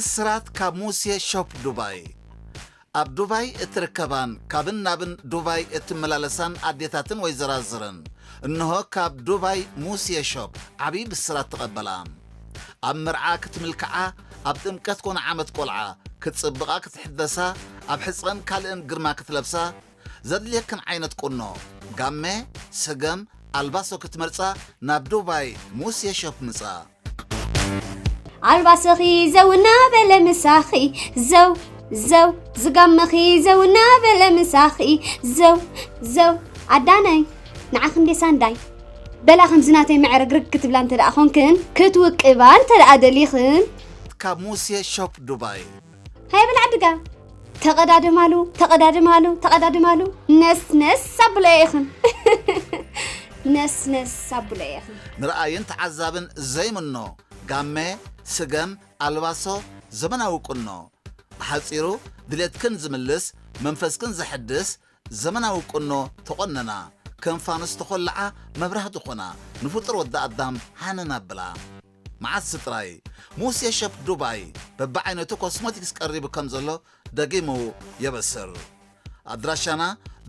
ብስራት ካብ ሙሴ ሾፕ ዱባይ። ኣብ ዱባይ እትርከባን ካብን ናብን ዱባይ እትመላለሳን ኣዴታትን ወይዘራዝርን፣ እንሆ ካብ ዱባይ ሙሴ ሾፕ ዓብዪ ብስራት ተቐበላ። ኣብ መርዓ ክትምልክዓ፣ ኣብ ጥምቀት ኮነ ዓመት ቆልዓ ክትጽብቓ ክትሕደሳ፣ ኣብ ሕጸን ካልእን ግርማ ክትለብሳ፣ ዘድልየክን ዓይነት ቁኖ፣ ጋመ፣ ስገም፣ ኣልባሶ ክትመርጻ ናብ ዱባይ ሙሴ ሾፕ ምጻ። ኣልባስኺ ዘው እናበለ ምሳኺ ዘው ዘው ዝጋመኺ ዘው እናበለ ምሳኺ ዘው ዘው ኣዳነይ ንዓኺ እንዴ ሳንዳይ በላ ከምዚ ናተይ መዕረግርግ ክትብላ እንተ ደኣ ኾንክን ክትውቅባ እንተ ደኣ ደሊኽን ካብ ሙሴ ሾፕ ዱባይ። ሃይ በላ ዓድጋ ተቐዳደማሉ ተቐዳደማሉ ተቐዳደማሉ ነስነስ ኣብሎ ኢኽን ነስነስ ኣብሎ ኢኽን ንርኣይን ተዓዛብን ዘይምኖ ጋመ፣ ስገም፣ ኣልባሶ፣ ዘመናዊ ቁኖ። ብሓጺሩ ድሌትክን ዝምልስ፣ መንፈስክን ዘሐድስ ዘመናዊ ቁኖ ተቖነና። ከም ፋኑስ ተኾልዓ መብራህቲ ኾና፣ ንፍጡር ወዲ ኣዳም ሃነን ኣብላ። መዓስ ጥራይ ሙሴ ሸፕ ዱባይ በብዓይነቱ ኮስሞቲክስ ቀሪቡ ከም ዘሎ ደጊሙ የበስር። ኣድራሻና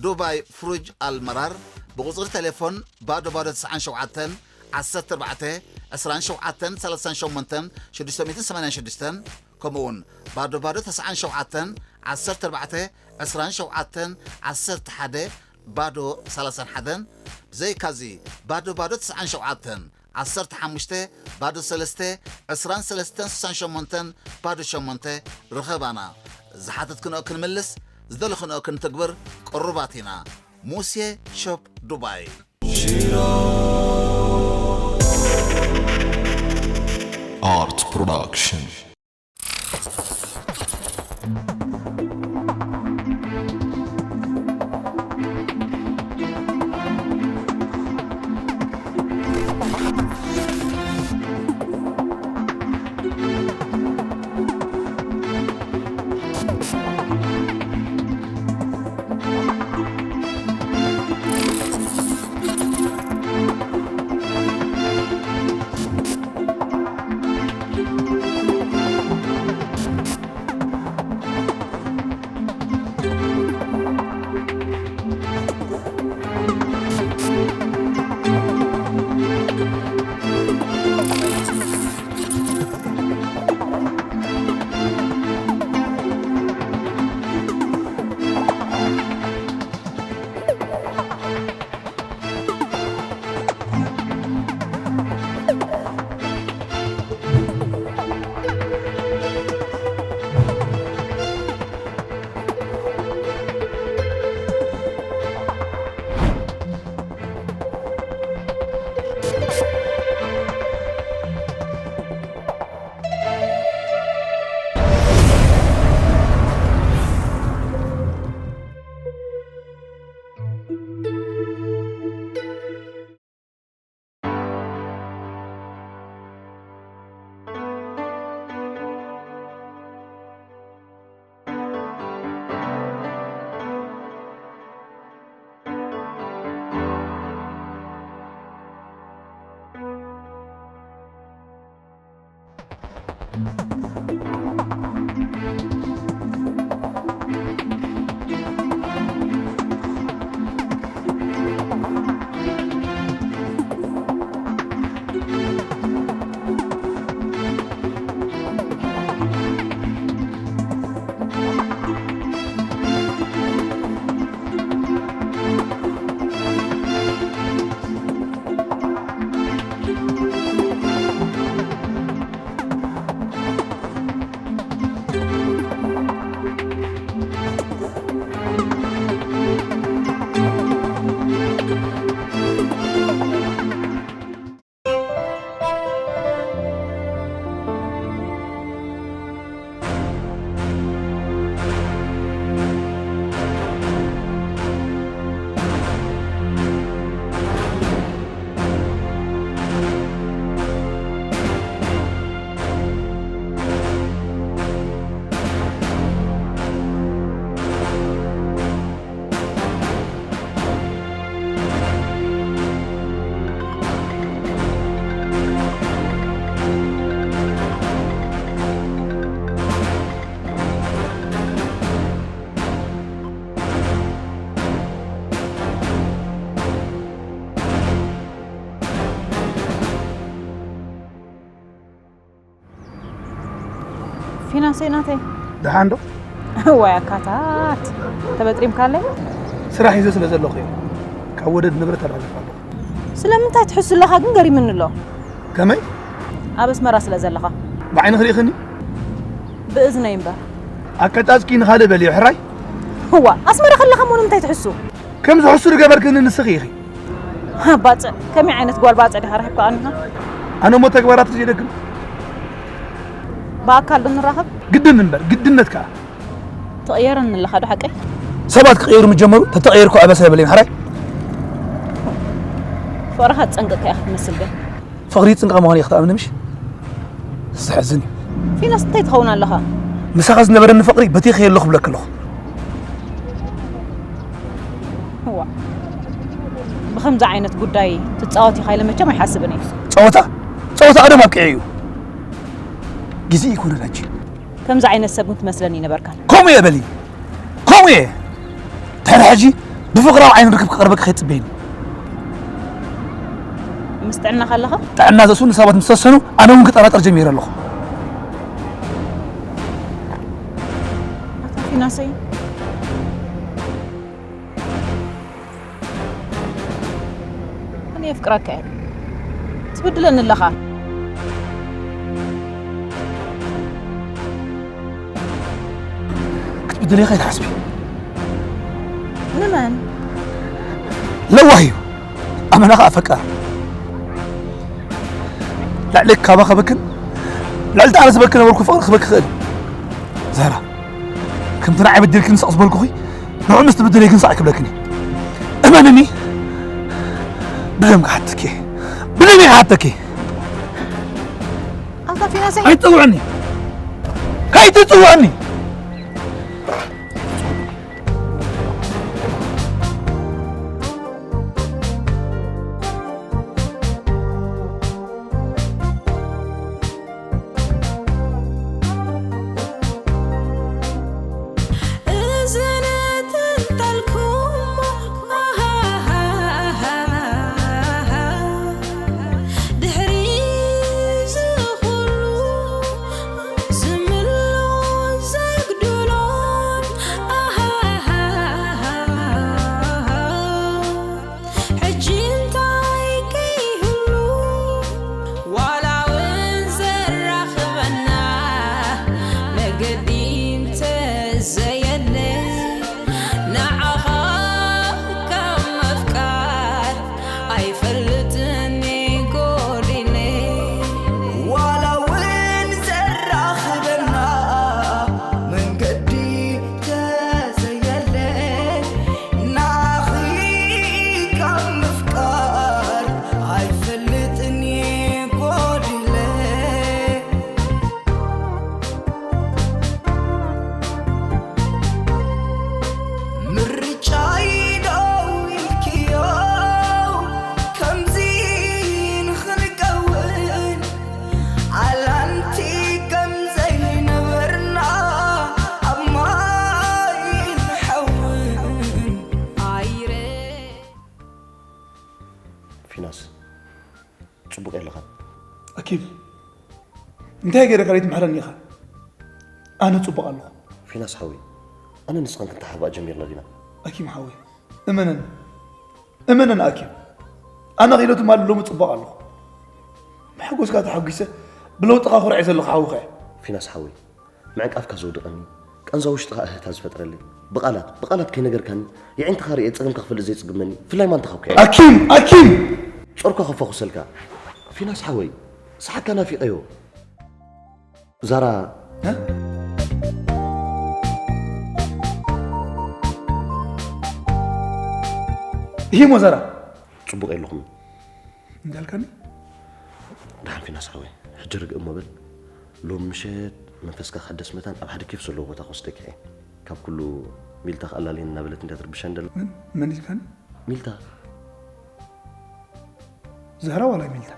ዱባይ ፍሩጅ ኣልመራር ብቁጽሪ ቴሌፎን ባዶ ባዶ ተስዓን ሸውዓተን ዓሰርተ ኣርባዕተ ዕስራን ሸውዓተን ሰላሳን ሸሞንተን ሽዱሽተ ሚእትን ሰማንያን ሽዱሽተን ከምኡውን ባዶ ባዶ ተስዓን ሸውዓተን ዓሰርተ ኣርባዕተ ዕስራን ሸውዓተን ዓሰርተ ሓደ ባዶ ሰላሳን ሓደን ብዘይካዚ ባዶ ባዶ ተስዓን ሸውዓተን ዓሰርተ ሓሙሽተ ባዶ ሰለስተ ዕስራን ሰለስተን ስሳን ሸሞንተን ባዶ ሸሞንተ ርኸባና። ዝሓተትክንኦ ክንምልስ ዝደለኽንኦ ክንትግብር ቅሩባት ኢና። ሙሴ ሾፕ ዱባይ። Art Production. ሴናተይ። ደሓን ዶ? ዋይ ኣካታት። ተበጥሪምካለይ? ስራሕ ሒዘ ስለ ዘለኹ እየ። ካብ ወደድ ንብረት ኣራግፍ ኣለኹ። ስለምንታይ ትሕሱ ኣለኻ ግን ገሪምኒ ኣሎ። ከመይ? ኣብ ኣስመራ ስለ ዘለኻ። ብዓይንኺ ርኢኽኒ? ብእዝነይ እምበር። ኣቀጻጽኪ ንኻልእ በልዮ ሕራይ? እዋ ኣስመራ ከለኻ እሞ ንምንታይ ትሕሱ? ከም ዝሕሱ ዝገበርክኒ ንስኺ ኢኺ። ባጽዕ፣ ከመይ ዓይነት ጓል ባጽዕ ዲኻ ረኺብካ ቀኒኻ? ኣነ እሞ ተግባራት ዘይደግም። ብኣካል ዶ ንራኸብ? ግድን እምበር ግድነት ከኣ። ትቕየረኒ ኣለኻ ዶ ሓቀይ? ሰባት ክቕየሩ ምስ ጀመሩ ተተቐየርኩ ኣበሳ የብለይን ሕራይ። ፍቕርኻ ትጸንቅቕ ከኣ ክትመስል ግን። ፍቕሪ ይጽንቃ ምዃኑ ኢኻ ትኣምኒ ምሽ? ዘሕዝን እዩ። ፊናስ እንታይ ትኸውን ኣለኻ? ምሳኻ ዝነበረኒ ፍቕሪ በቲኸ የለኹ ብለክ ኣለኹ። እዋ ብኸምዚ ዓይነት ጉዳይ ትጻወት ኢኻ ኢለ መቸም ኣይሓስብን እየ። ጸወታ ጸወታ ቀደም ኣብቂዑ እዩ። ግዜ ይኮነን ሕጂ። ከምዚ ዓይነት ሰብ ግን ትመስለኒ ይነበርካን። ከምኡ እየ በሊ ከምኡ እየ። ድሕሪ ሕጂ ብፍቕራዊ ዓይኒ ርክብ ክቐርበኪ ከይትጽበይኒ። ምስ ጥዕናኻ ኣለኻ? ጥዕና ዘእሱ ንሰባት ምስ ተወሰኑ ኣነ እውን ክጠራጠር ጀሚረ ኣለኹ። ኣታ ፊናሰይ ኣነ የፍቅረካ እየ። ትብድለኒ ኣለኻ። ክትብድለይ ከይትሓስቢ። ንመን? ለዋህ እዩ። ኣመና ኸዓ ፈቃር። ልዕሊ ካባ ክበክን ልዕሊ ኣነ ዝበኪ ነበርኩ ፍቕሪ ክበኪ ክእል። ዛራ ከምቲ ንዓይ በዲልክኒ ስቕ ዝበልኩኺ ንዑ ምስ ትብድለይ ግን ሳዕ ክብለክኒ። እመንኒ ብደም ክሓተኪ ብደም ክሓተኪ። ኣታ ፊናሰይ ኣይትጽውዕኒ ከይትጽውዕኒ። ሕጂ እንታይ ከይህሉ ዋላ እውን ዘራኽበና መገዲ እንተዘየለ ንዓኻ ካብ ምፍቃር ኣይፈልጥን ጎዲለ ዋላ እውን ዘራኽበና መንገዲ ተዘየለ ናኺ ካብ ምፍቃር ኣይፈልጥን ጎዲለ ምርጫይ ደው ኢልክዮ ከምዚ ንኽንከውን ኣላንቲ ከም ዘይነበርና ኣብ ማይን ሓውን ኣይረ ፊናስ ጽቡቕ የለኻን። ኣኪብ እንታይ ገይረ ካልእ ትምሕረኒ ኢኻ? ኣነ ጽቡቕ ኣለኹ። ፊናስ ሓወይ ኣነ ንስኻን ክንተሓባእ ጀሚርና ዲና? ኣኪም ሓወይ እመነኒ እመነኒ ኣኪብ ኣነ ኺሎ ትማሊ ሎሚ ጽቡቕ ኣለኹ። ብሓጎስካ ተሓጒሰ ብለውጥኻ ኩርዕ ዘለኹ ሓውኻ እየ። ፊናስ ሓወይ ምዕንቃፍካ ዘውድቐኒ፣ ቃንዛ ውሽጥኻ እህህታ ዝፈጥረለይ፣ ብቓላት ብቓላት ከይነገርካኒ የዒንትኻ ርእየ ጸገምካ ክፈልጥ ዘይጽግመኒ ፍላይ ማንታኻ እኮ እየ። ኣኪም! ኣኪም! ጾርካ ከፈኹሰልካ ፊናስ ሓወይ፣ ሰሓካ ናፊቐዮ። ዛራ ይሂሞ ዛራ ጽቡቕ የለኹም። እንዳልካኒ ደሓን ፊናስ ሓወይ ሕጂ ርግእ እሞ በል ሎም ምሸት መንፈስካ ክሕደስ መታን ኣብ ሓደ ኬፍ ዘለዎ ቦታ ክወስደካ እየ ካብ ኩሉ ሚልታ ክኣላልየን እናበለት እንድያ ትርብሸን ደላ መን ኢልካኒ ሚልታ ዛህራ ዋላ ሚልታ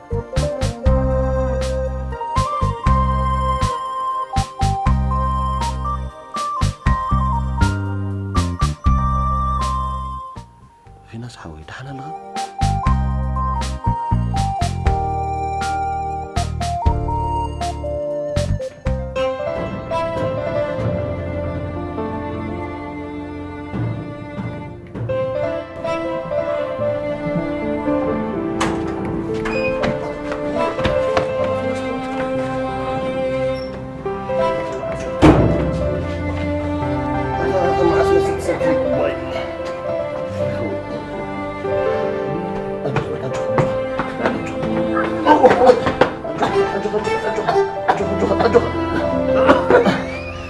ፊናስ ሓወይ ደሓን ኣለኻ?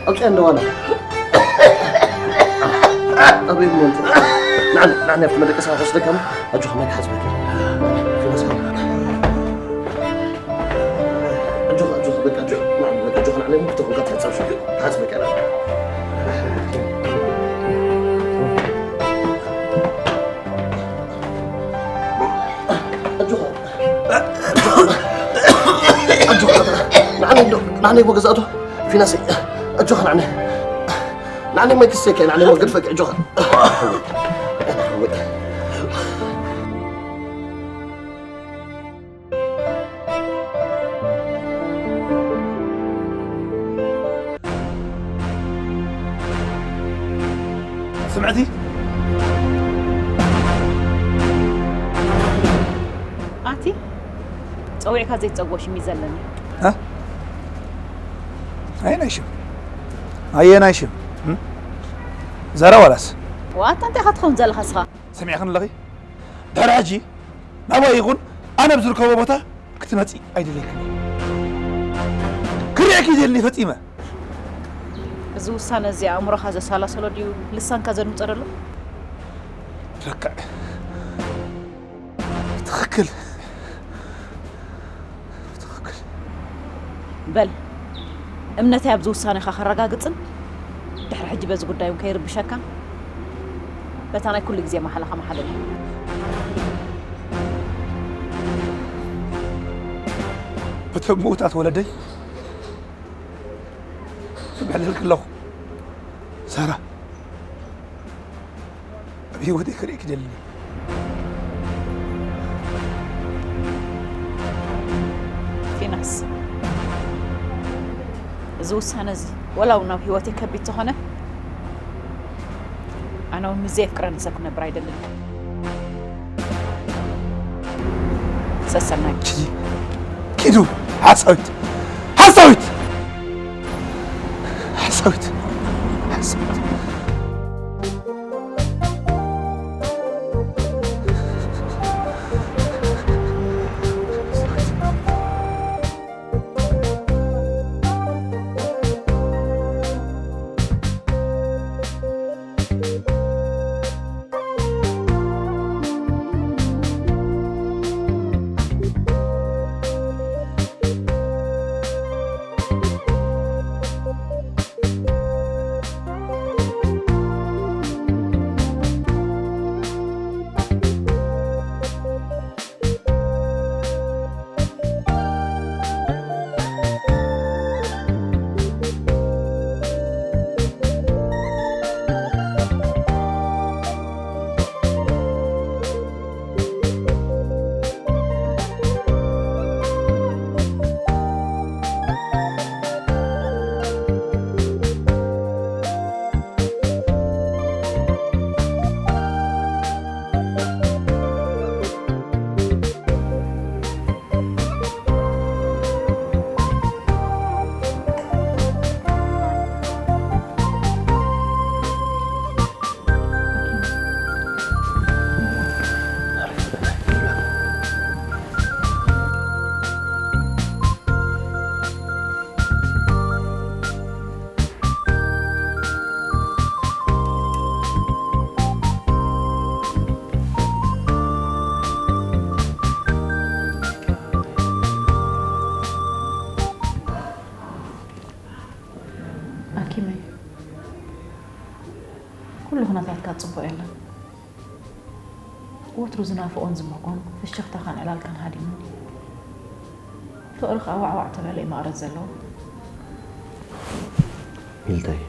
ኣውፅያ እንደዋና ኣበይ ሞንት ናዕና ፍመደቀሳ ወስደካም ኣጆኻ ማይ ክሓዝበካ ኣጆኻ ኣጆኻ በቃ ኣጆኻ ናዕና በቃ ኣጆኻ ናዕና ሙክቶ ኮንካ ትሕጸብ ሽግር ሓጽበካ ኣጆኻ ኣጆኻ ናዕና ናዕና ይቦ ገዛእቶ ፊናሰይ ኣጆኻ ናዕና ናዕና ማይ ክሰካ ናዕና ይቦ ገድፈካ ኣጆኻ ስምዕቲ ኣቲ ጸዊዕካ ዘይትጸግቦ ሽም እዩ ዘለኒ። ኣየናይ ሽም ኣየናይ ሽም ዘራ ዋላስ ዋታ እንታይ ኢኻ ትኸውን ዘለኻ ስኻ? ሰሚዕኽን ኣለኺ? ድሕሪ ሕጂ ናባይ ይኹን ኣነ ኣብ ዝርከቦ ቦታ ክትመጺ ኣይደልየክን። ክርእየኪ ይደሊ ፈጺመ። እዚ ውሳነ እዚ ኣእምሮኻ ዘሰላሰሎ ድዩ ልሳንካ ዘድምጾ ዘሎ? ርክዕ ትኽክል ትኽክል በል እምነተይ ኣብዚ ውሳኔኻ ከረጋግጽን ድሕሪ ሕጂ በዚ ጉዳይ እውን ከይርብሸካ በታ ናይ ኩሉ ግዜ መሓላኻ መሓለል እቶም ምውታት ወለደይ እምሕልል ከለኹ ሳራ ኣብ ህይወተይ ክርእየኪ ደልኒ ፊናስ እዚ ውሳነ እዚ ወላ እውን ኣብ ህይወተይ ከቢድ ተኾነ ኣነ እውን ምስ ዘየፍቅረኒ ሰብ ክነብር ኣይደልን ሰሰናይ ኪዱ ሓሳዊት ሓሳዊት ሓሳዊት ሓሳዊት ኣኪመይ ኩሉ ኩነታትካ ጽቡቕ የለን ወትሩ ዝናፍቖን ዝመጎን ፍሽኽታኻን ዕላልካን ሃዲሙኒ ፍቕሪ ኸኣ ዋዕዋዕ ተበለ እዩ መቕረት ዘለዎ ሚልታይ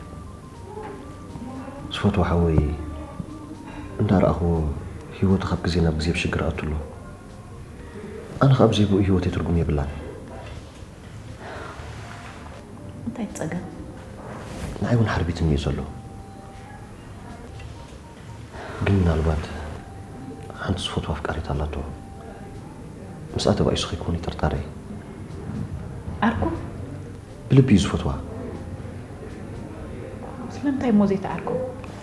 ዝፈትዎ ሓወይ እንዳረኣኽዎ ህይወቱ ካብ ግዜ ናብ ግዜ ብሽግር ኣቱ ኣሎ ኣነ ካብ ዘይብኡ ህይወተይ ትርጉም የብላን እንታይ ጸገም ንዓይ እውን ሓርቢትኒ እዩ ዘሎ ግን ምናልባት ሓንቲ ዝፈትዋ ኣፍቃሪት ኣላቶ ምስኣ ተባኢሱ ከይኮነ ይጥርጣረ ዓርኩ ብልቢ እዩ ዝፈትዋ ስለምንታይ እሞ ዘይተዓርኩ?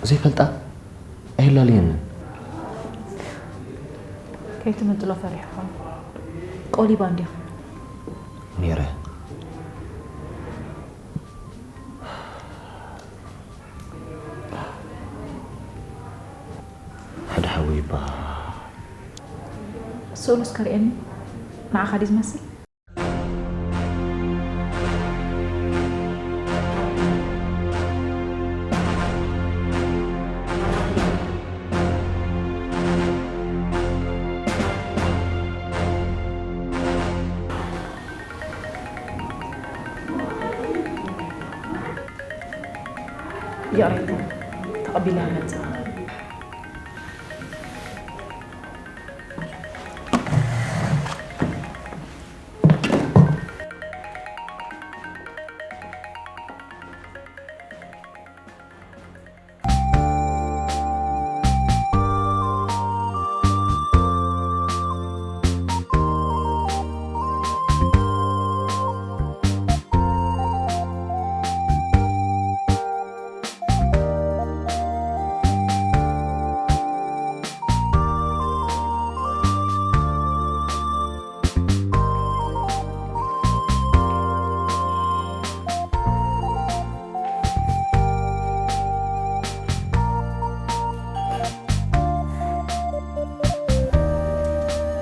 ዘይፈልጣ ኣይላልየንን። ከይትምንጥሎ ፈሪሕኻ። ቆሊባ እንዲኻ። ነይረ። ሓደ ሓወይ ይበሃል። ስእሉ እስከ ርእየኒ። ንዓኻ ድዩ ዝመስል? ይቕሬታ፣ ተቐቢለ መጽእ።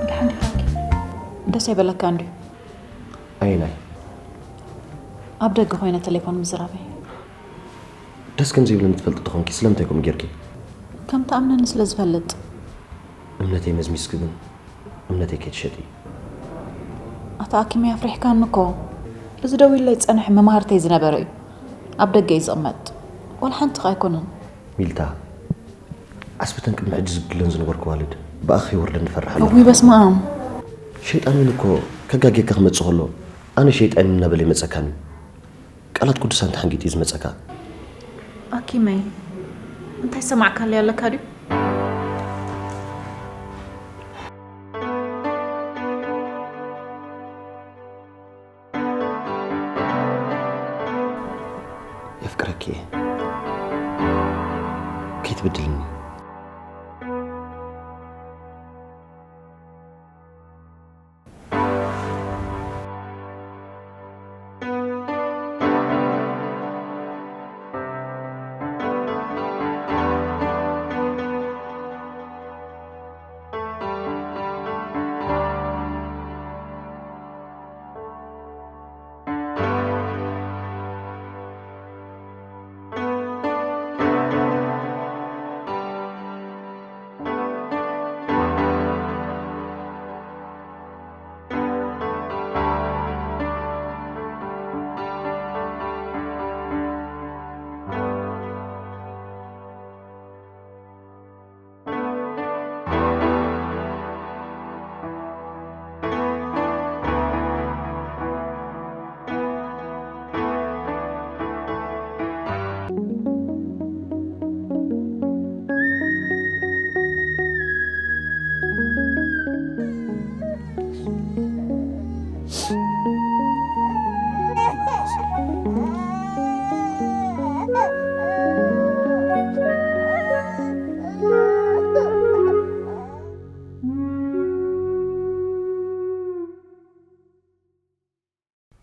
ደሓን ዲኻ? ደስ ኣይበለካን ድዩ? ኣየናይ? ኣብ ደገ ኮይነ ቴሌፎን ምዝራበይ። ደስ ከም ዘይብለኒ ትፈልጢ ተኾንኪ ስለምንታይ ከምኡ ጌርኪ? ከም ትኣምነኒ ስለ ዝፈልጥ። እምነተይ መዝሚዝኪ ግን እምነተይ ከይትሸጢ። ኣታ ኣኪመይ ኣፍሪሕካኒ እኮ። እዚ ደው ኢለይ ዝጸንሐ መማህርተይ ዝነበረ እዩ። ኣብ ደገ እዩ ዝቕመጥ። ዋላ ሓንቲ ከ ኣይኮነን። ሚልታ፣ ዓስብተን ቅድሚ ሕጂ ዝብድለን ዝነበርኩ ዋልድ ብኣኺ ከይወርደን ንፈርሕ ኣለኹ። እውይ በስመ ኣብ። ሸይጣን እውን እኮ ከጋጌካ ክመጽእ ከሎ ኣነ ሸይጣን እናበለ ይመጸካኒ። ቃላት ቅዱሳን ተሓንጊጡ እዩ ዝመጸካ። ኣኪመይ፣ እንታይ ሰማዕካለይ ኣለካ ድዩ? የፍቅረኪ እየ። ከይትብድልኒ።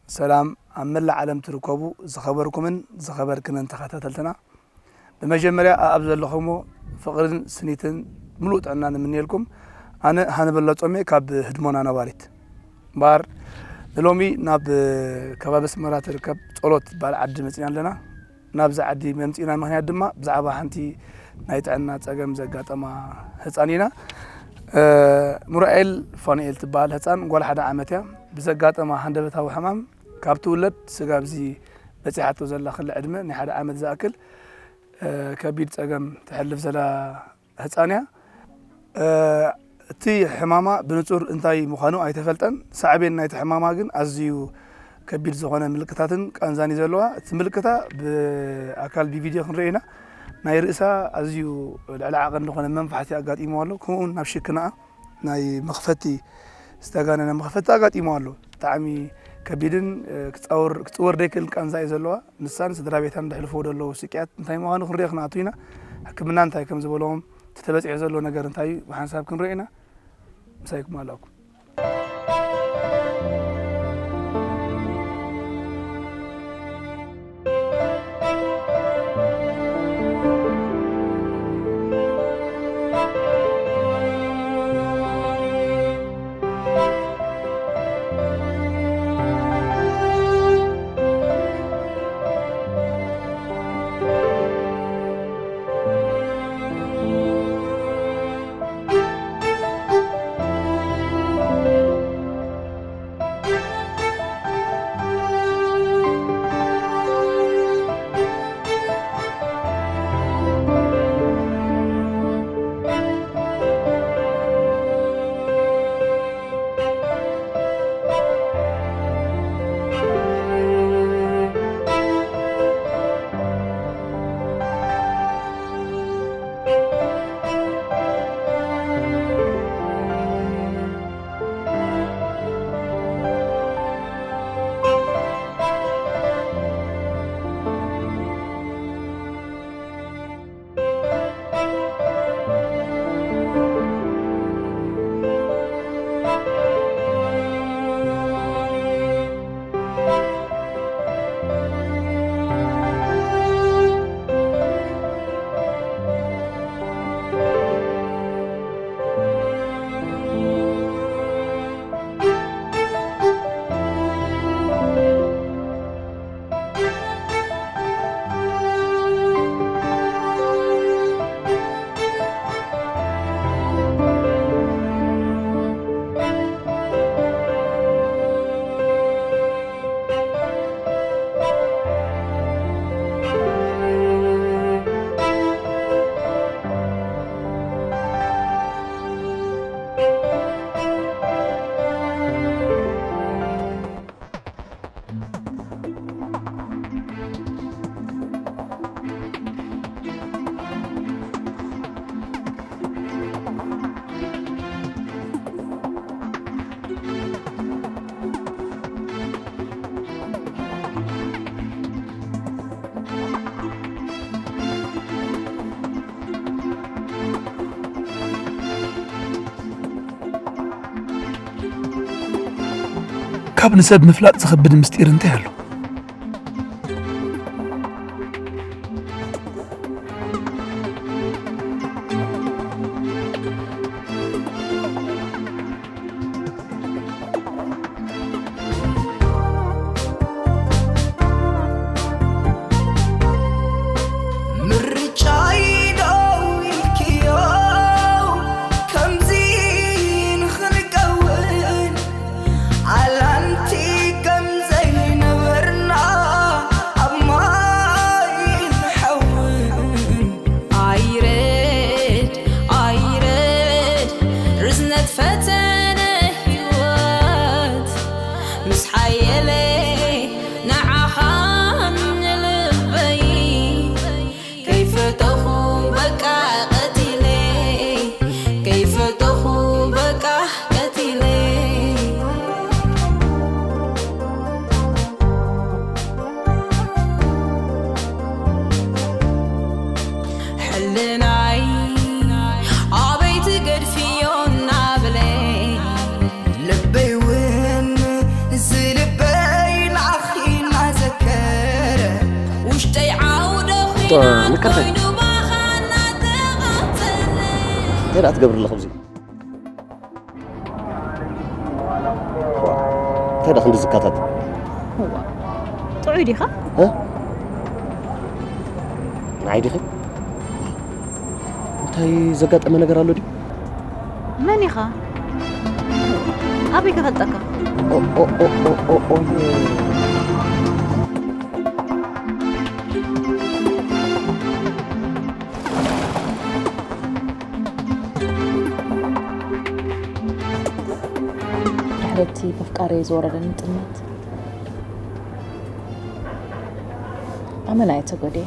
ሰላም ኣብ መላእ ዓለም ትርከቡ ዝኸበርኩምን ዝኸበርክንን ተኸታተልትና፣ ብመጀመርያ ኣብ ዘለኹሞ ፍቕርን ስኒትን ምሉእ ጥዕና ንምንየልኩም። ኣነ ሃንበሎ ጾሜ ካብ ህድሞና ነባሪት። እምበኣር ንሎሚ ናብ ከባቢ ኣስመራ ትርከብ ጸሎት ትበሃል ዓዲ መጺና ኣለና። ናብዚ ዓዲ መምጺእና ምኽንያት ድማ ብዛዕባ ሓንቲ ናይ ጥዕና ጸገም ዘጋጠማ ህጻን ኢና። እ፣ ሙራኤል ፋኑኤል ትበሃል ህጻን ጓል ሓደ ዓመት እያ። ብዘጋጠማ ሃንደበታዊ ሕማም ካብ ትውለድ ስጋብ እዚ በጺሓቶ ዘላ ክሊ ዕድመ ናይ ሓደ ዓመት ዝኣክል፣ እ፣ ከቢድ ጸገም ተሕልፍ ዘላ ህጻን እያ። እ፣ እቲ ሕማማ ብንጹር እንታይ ምዃኑ ኣይተፈልጠን። ሳዕቤን ናይቲ ሕማማ ግን ኣዝዩ ከቢድ ዝኾነ ምልክታትን ቃንዛን እዩ ዘለዋ። እቲ ምልክታ ብኣካል ብቪድዮ ክንርኢ ኢና። ናይ ርእሳ ኣዝዩ ልዕሊ ዓቐን ዝኾነ መንፋሕቲ ኣጋጢምዋ ኣሎ። ከምኡ እውን ናብ ሽክናኣ ናይ መኽፈቲ ዝተጋነነ መኽፈቲ ኣጋጢምዋ ኣሎ። ብጣዕሚ ከቢድን ክፃወር ክፅወር ዘይክእል ቃንዛ እዩ ዘለዋ። ንሳን ስድራ ቤታን ዘሕልፍዎ ዘለዉ ስቅያት እንታይ ምዃኑ ክንሪኦ ክንኣቱ ኢና። ሕክምና እንታይ ከም ዝበለዎም፣ እቲ ተበፂሑ ዘሎ ነገር እንታይ እዩ ብሓንሳብ ክንሪኦ ኢና። ምሳይኩም ኣለኹ። ካብ ንሰብ ምፍላጥ ዝኸብድ ምስጢር እንታይ ኣሎ? ምርጫይ ዶ ኢልክዮ ከምዚ ንኽንከውን ኣላንቲ ከም ዘይነበርና ኣብ ማይን ሓውን ኣይረድ ኣይረድ ርዝነት ፈተነ ህይወት ምስ ሓየለ ንዓኻን ንልበይ ከይፈተኹ በቃ ቀቲለ ከይፈተኹ በቃ ቀቲለ ሕልናይ ኣበይ ትገድፍዮ እናበለ ልበይ እውን ዝልበይ ንዓኺ እናዘከረ ውሽጠይ ዓውደ ኹና ምከተል። ኮይኑ ባኻ እናተቐተለ እንታይ ደኣ ትገብሪ ኣለኹ ኣብዚ? እንታይ ደኣ ክንዲ ዝካታት? እዋ፣ ጥዑይ ዲኻ? እ? ንዓይ ዲኺ? እንታይ ዘጋጠመ ነገር ኣሎ ድዩ? መን ኢኻ? ኣበይ ከፈልጠካ? ኦ፣ ኦ፣ ኦ፣ ኦ፣ ኦ፣ ኦ፣ ድሕሪ እቲ በፍቃረይ ዝወረደኒ ጥሜት፣ ኣመና እየ ተጎድኤ።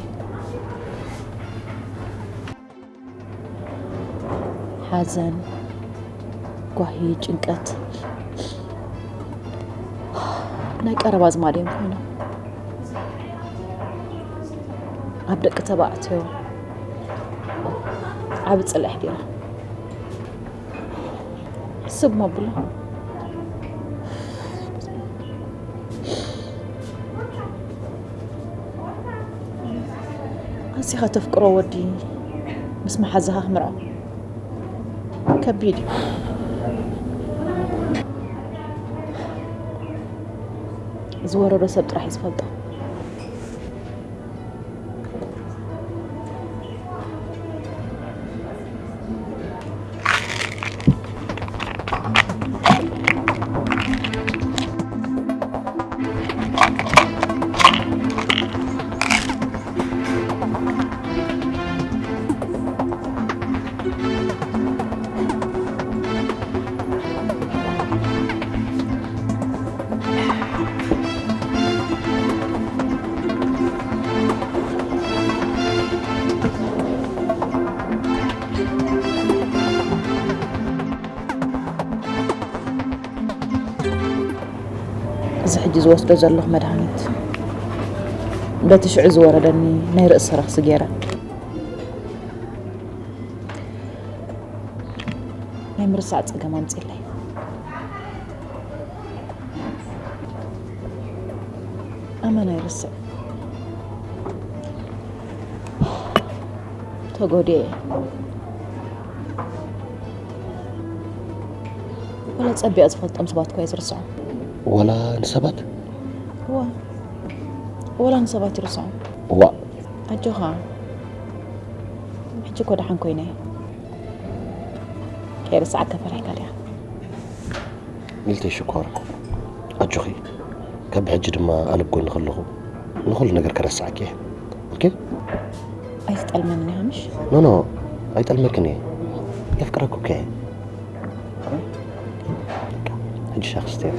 ሓዘን፣ ጓሂ፣ ጭንቀት፣ ናይ ቀረባ ኣዝማድ እዮም ኮይኖም። ኣብ ደቂ ተባዕትዮ ዓቢ ጽልኢ ኣሕዲሮም። ስብ መብሎ ኣዚኻ ተፍቅሮ ወዲ ምስ መሓዛኻ ክምርዖ ከቢድ እዩ። ዝወረዶ ሰብ ጥራሕ እዩ ዝፈልጦ። እዚ ሕጂ ዝወስዶ ዘለኹ መድሃኒት በቲ ሽዑ ዝወረደኒ ናይ ርእሲ ረኽሲ ገይረ ናይ ምርሳዕ ጸገም ኣምጺለይ። ኣመና ይርስዕ ተጎድኤ። ወላ ጸቢቐ ዝፈልጦም ሰባት እኳ እየ ዝርስዖም። ወላ ንሰባት እዋ፣ ወላ ንሰባት ይርስዖም። እዋ፣ ኣጆኻ፣ ሕጂ እኮ ደሓን ኮይነ እየ። ከይርስዓካ ፈሪሕካ ዲኻ? ሚልተይ ሽኮር፣ ኣጆኺ። ካብ ሕጂ ድማ ኣነ ብጎኒ ከለኹ ንኹሉ ነገር ከረስዓኪ እየ። ኦኬ? ኣይትጠልመኒ ኢኻ ምሽ? ኖ ኖ፣ ኣይጠልመክን እየ። የፍቅረኩ እኮ እየ። በቃ፣ ሕጂ ሻሂ ክስተ እየ።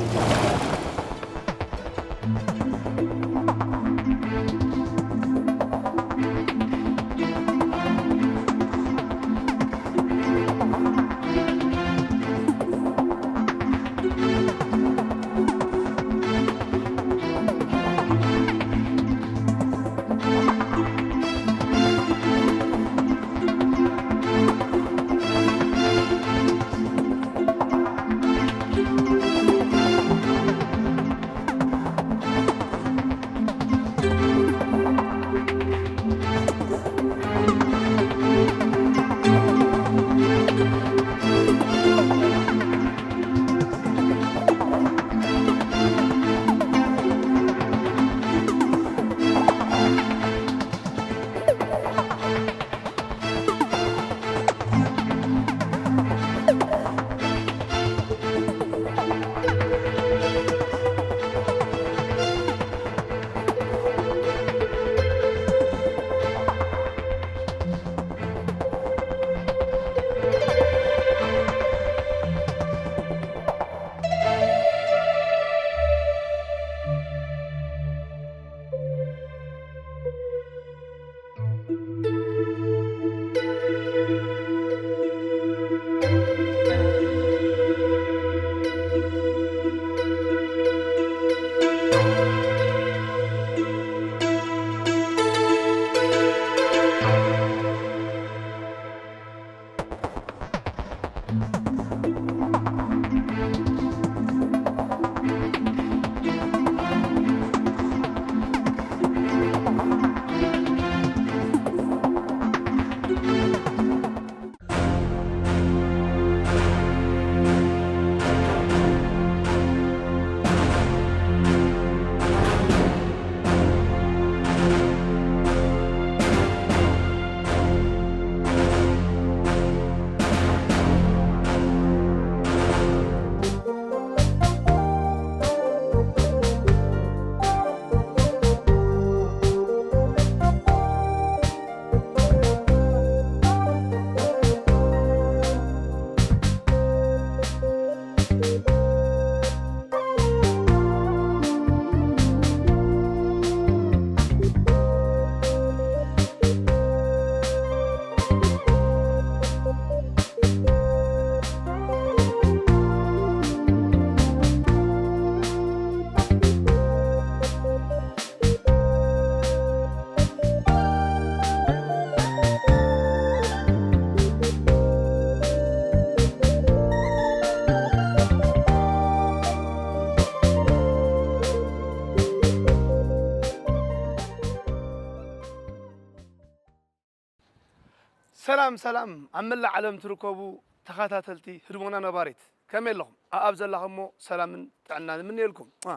ሰላም ሰላም፣ ኣብ መላእ ዓለም ትርከቡ ተኸታተልቲ ህድሞና ነባሪት፣ ከመይ ኣለኹም? ኣኣብ ዘላኹሞ ሰላምን ጥዕናን እምነየልኩም። አ፣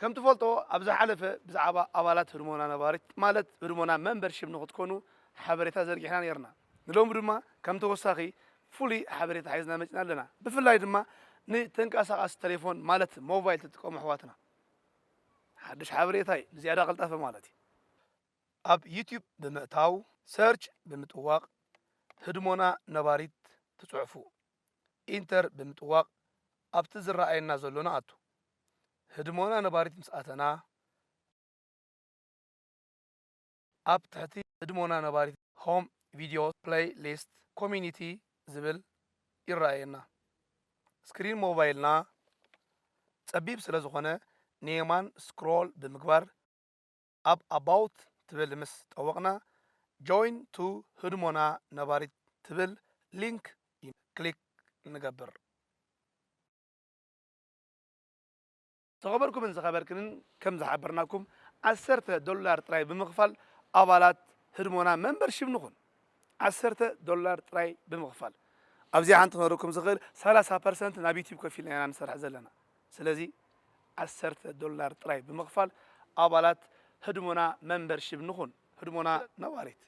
ከም ትፈልጦ፣ ኣብ ዝሓለፈ ብዛዕባ ኣባላት ህድሞና ነባሪት፣ ማለት ህድሞና ሜምበርሺፕ ንኽትኮኑ ሓበሬታ ዘርጊሕና ነይርና። ንሎሚ ድማ ከም ተወሳኺ ፍሉይ ሓበሬታ ሒዝና መጺና ኣለና። ብፍላይ ድማ ንተንቀሳቓሲ ቴሌፎን፣ ማለት ሞባይል ትጥቀሙ ኣሕዋትና ሓድሽ ሓበሬታ እዩ፣ ንዝያዳ ቅልጣፈ ማለት እዩ። ኣብ ዩቲዩብ ብምእታው፣ ሰርች ብምጥዋቕ፣ ህድሞና ነባሪት ትጽሕፉ። ኢንተር ብምጥዋቕ ኣብቲ ዝረኣየና ዘሎ ንኣቱ። ህድሞና ነባሪት ምስ ኣተና፣ ኣብ ትሕቲ ህድሞና ነባሪት ሆም፣ ቪድዮ፣ ፕለይ ሊስት፣ ኮሚኒቲ ዝብል ይረኣየና። ስክሪን ሞባይልና ጸቢብ ስለ ዝኾነ፣ ንየማን ስክሮል ብምግባር፣ ኣብ ኣባውት ትብል ምስ ጠወቕና፣ ጆይን ቱ ህድሞና ነባሪት ትብል ሊንክ ክሊክ ንገብር። ዝኸበርኩምን ዝኸበርክንን፣ ከም ዝሓበርናኩም፣ ዓሰርተ ዶላር ጥራይ ብምኽፋል ኣባላት ህድሞና ሜምበርሺፕ ንኹን። ዓሰርተ ዶላር ጥራይ ብምኽፋል። ኣብዚኣ ሓንቲ ክነግረኩም ዝኽእል፣ ሰላሳ ፐርሰንት ናብ ዩቲዩብ ከፊልና ኢና ንሰርሕ ዘለና። ስለዚ ዓሰርተ ዶላር ጥራይ ብምኽፋል ኣባላት ህድሞና ሜምበርሺፕ ንኹን። ህድሞና ነባሪት።